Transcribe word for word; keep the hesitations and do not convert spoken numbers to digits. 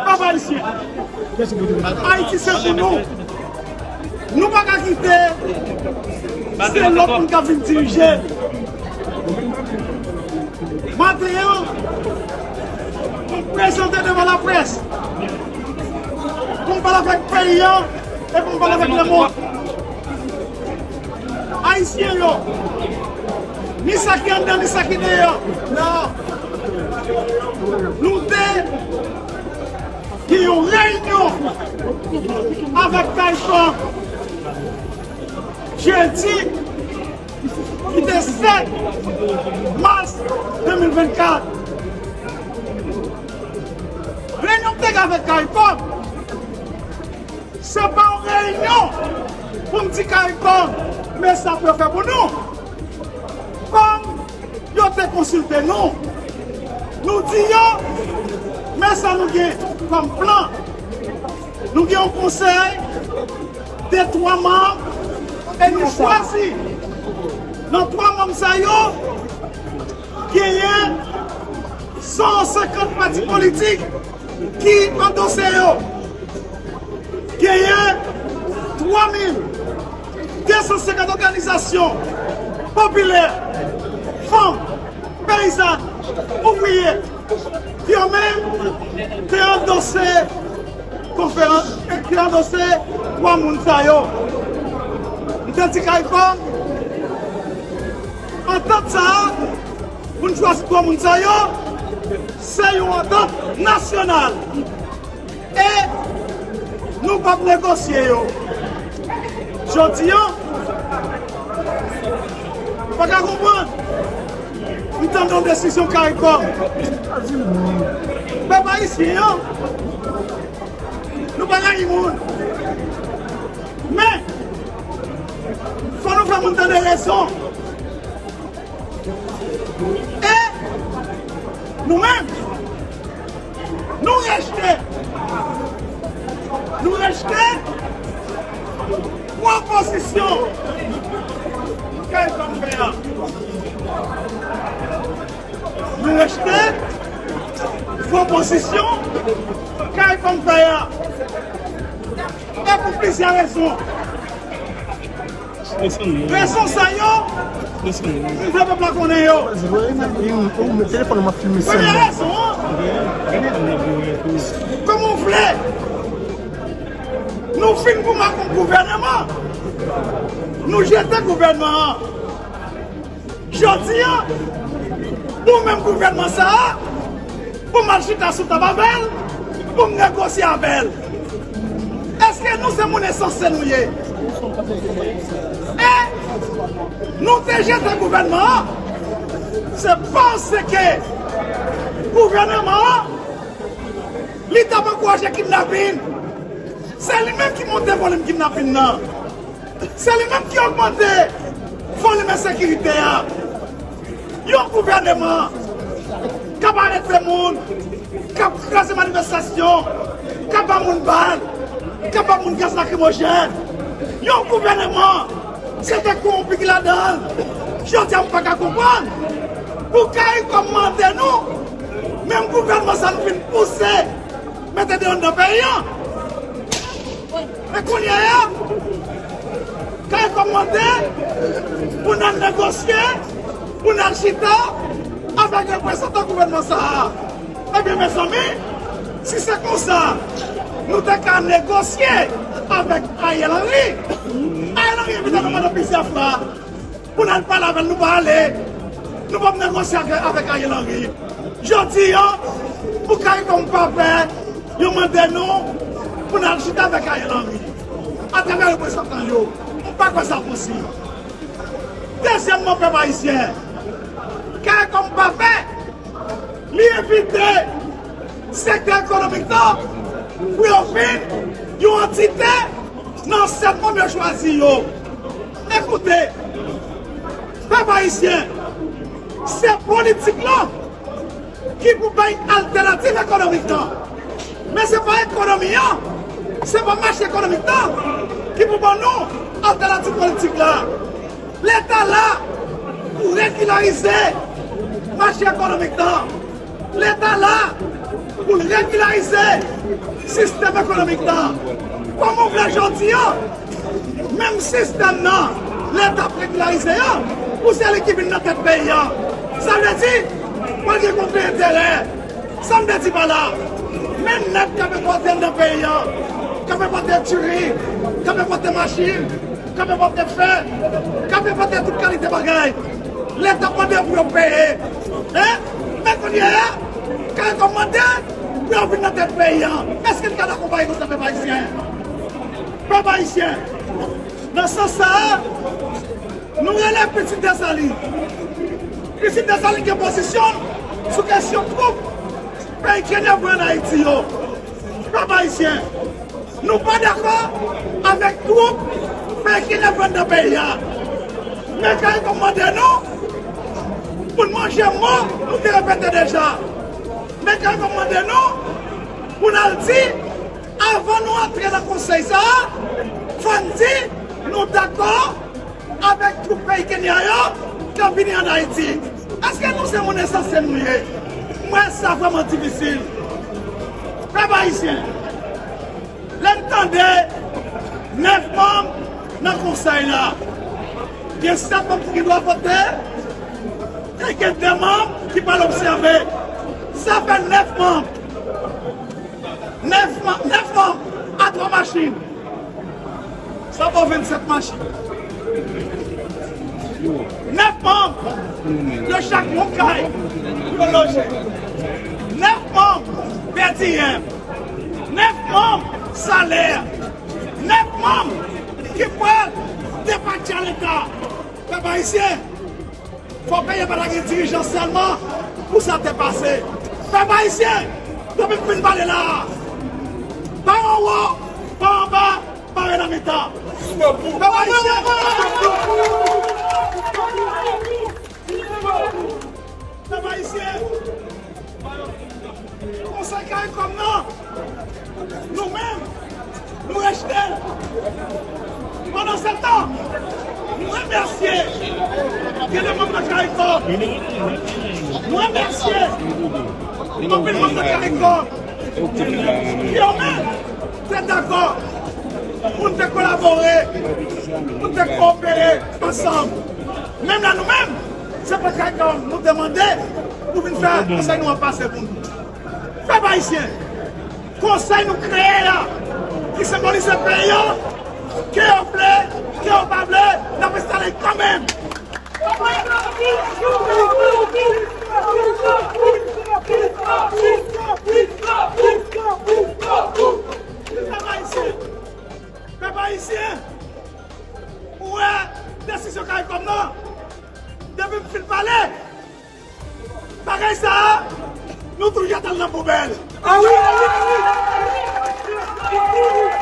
Pèp ayisyen, Ayiti se pou nou. Nou pa ka kite se lòt moun k ap vin dirije. Maten an, m prezante devan laprès pou m pale avèk peyi an e pou m pale avèk lemonn. Ayisyen yo, ni sa ki anndan, ni sa ki deyò, la, nou te gen yon reyinyon avèk CARICOM jedi ki te sèt mas de mil vennkat. Reyinyon m te gen avèk CARICOM, se pa yon reyinyon pou m di CARICOM men sa pou yo fè pou nou. Kòm yo te konsilte nou, nou di yo men sa nou gen kòm plan. Nou gen yon konsèy de twa manm e nou chwazi nan twa manm sa yo, genyen san senkant pati politik ki andose yo. Genyen twa mil de san senkant òganizasyon popilè, fanm, peyizàn, ouvriye, ki yo menm te andose konferans, ki andose twa moun sa yo. M te di CARICOM, antant sa a, pou n chwazi twa moun sa yo, se yon antant nasyonal. E nou p ap negosye yo. Jodi a, m pa ka konprann. M tande yon desizyon CARICOM. Pèp ayisyen an, nou pa rayi moun. Men, fò nou fè moun tande rezon. E nou menm, nou rejte, nou rejte pwopozisyon CARICOM fè a. Nou rejte pwopozisyon CARICOM fè a. E pou plizyè rezon. Rezon sa yo, m fè pèp la konnen yo. Premye rezon an, kòman w vle nou fin goumen kont gouvènman, nou jete gouvènman an. Jodi a, pou menm gouvènman sa a, pou m al chita sou tab avè l, pou m negosye avè l. Èske nou se moun ensanse nou ye? E nou te jete gouvènman an, se paske gouvènman an, li t ap ankouraje kidnapin. Se li menm ki monte volim kidnapin nan. Se li menm ki ogmante volim ensekirite a. Yon gouvèneman k ap arete moun, k ap kraze manifestasyon, k ap ba moun bal, k ap ba moun gaz lakrimojèn. Yon gouvèneman, se te kowonpi ki ladan l. Jodi a, m pa ka konprann pou CARICOM mande nou, menm gouvènman sa nou vin pouse mete deyò anndan peyi a. Men kounye a, CARICOM mande pou n al negosye, pou n al chita avèk reprezantan gouvènman sa a. Ebyen, mezanmi, si se konsa nou te ka negosye avèk Ariel Henry, Ariel Henry envite nou pandan plizyè fwa pou n al pale avè l, nou pa ale. Nou p ap negosye ak, avèk Ariel Henry. Jodi a, pou CARICOM pa pè, yo mande nou pou n al chita avèk Ariel Henry atravè reprezantan yo. M pa kwè sa posib. Dezyèmman, pèp ayisyen, CARICOM pa pè, li envite sektè ekonomik lan pou yo vin yon antite nan sèt manm yo chwazi yo. Ekoute, pèp ayisyen, se politik lan ki pou bay altènativ ekonomik lan. Men se pa ekonomi an, se pa mache ekonomik lan ki pou ban nou altènativ politik la. Leta la pou regilarize mache ekonomik lan. Leta la Pou l regilarize sistèm ekonomik la. Kòman w vle jodi a, menm sistèm nan, Leta ap regilarize a, pou se li ki vin nan tèt peyi a. Sa vle di, pral gen konfli enterè. Sa m vle di pa la, men nèg k ap enpòte anndan peyi a, k ap enpòte diri, k ap enpòte machin, k ap enpòte fè, k ap enpòte tout kalite bagay. Leta ap mande pou yo peye. Hein? Men kounye a, CARICOM mande pou yo vin nan tèt peyi a. Èske n ka dakò bagay konsa, pèp ayisyen? Pèp ayisyen, nan sans sa a, nou rele pitit Desalin. Pitit Desalin gen pozisyon l sou kesyon twoup peyi Kenya voye ann Ayiti yo. Pèp ayisyen, nou pa dakò avèk twoup peyi Kenya voye anndan peyi a. Men CARICOM mande nou pou n manje mo nou te repete deja. Men CARICOM mande nou pou n al di, avan nou antre nan konsèy sa a, fò n di nou dakò avèk twoup peyi Kenya yo k ap vini ann Ayiti. Èske nou se moun esansyèl nou ye? M wè sa vrèman difisil. Pèp ayisyen, lè n tande nèf manm nan konsèy la, gen sèt manm ki gen dwa vote, e gen de manm ki pral obsève. Sa fè nèf manm. Nèf manm, nèf manm a twa machin. Sa fè vennsèt machin. Nèf manm, yo chak yon kay pou yo loje. Nèf manm per diem. Nèf manm salè. Nèf manm ki pral depatche Leta. Pèp ayisyen, fò peyi a pa ta gen dirijan sèlman pou sa te pase. Pèp ayisyen, depi m fin pale la a, pa anwo, pa anba, pa ret nan mitan. Pèp ayisyen, pèp ayisyen, Konsèy CARICOM nan, nou menm, nou rejte l. Pandan se tan, nou remèsye gen de manm nan CARICOM. Nou remèsye anpil manm nan CARICOM ki yo menm te dakò pou n te kolabore, pou n te kowopere ansanm. Menm la nou menm, se pa CARICOM nou te mande pou vin fè konsèy nou an pase pou nou. Pèp ayisyen, konsèy nou kreye a, ki senbolize peyi a, ke yo vle, ke yo pa vle, n ap enstale kanmenm. Pèp ayisyen, pèp ayisyen, ou wè desizyon CARICOM nan, depi m fin pale, bagay sa a, nou tou jete l nan poubèl. Ah wi, ah wi, ah wi.